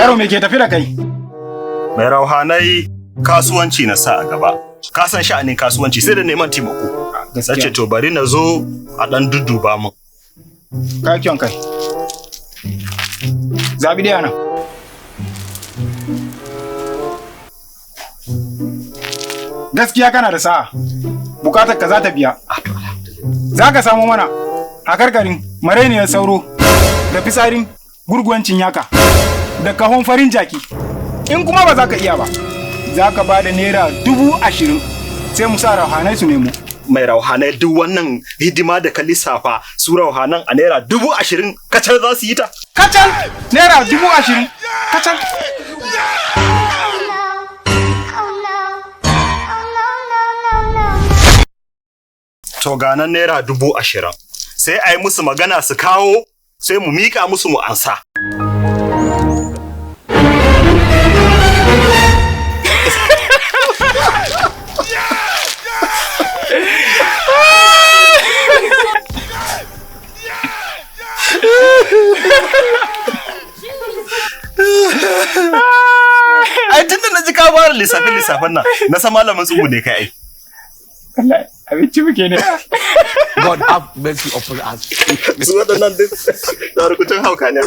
Yaro, me ke tafi da kai? Mai rauhanai, kasuwanci na sa a gaba. Ka san sha'anin kasuwanci sai da neman taimako. Na ce to bari na zo a ɗan dudduba mun. Ka kyon kai. Zabi ɗaya nan. Gaskiya kana da sa'a. Bukatar ka za ta biya. Za ka samo mana a karkarin marainiyar sauro da fitsarin gurguwancin yaka da kahon farin jaki. In kuma ba za ka iya ba, za ka ba da ₦20,000 sai mu sa rauhanai su nemo. Mai rauhanai, duk wannan hidima da ka lissafa su rauhanan a ₦20,000 kacal za su yi ta? Kacal, ₦20,000 kacal. To ga nan ₦20,000. Sai a yi musu magana su kawo, sai mu miƙa musu mu ansa. Ai tunda na ji ka fara lissafin lissafin nan, na san malamin tsubu ne kai ai. Allah, abinci muke ne. God have mercy upon us. Su waɗannan duk da rubutun hauka ne.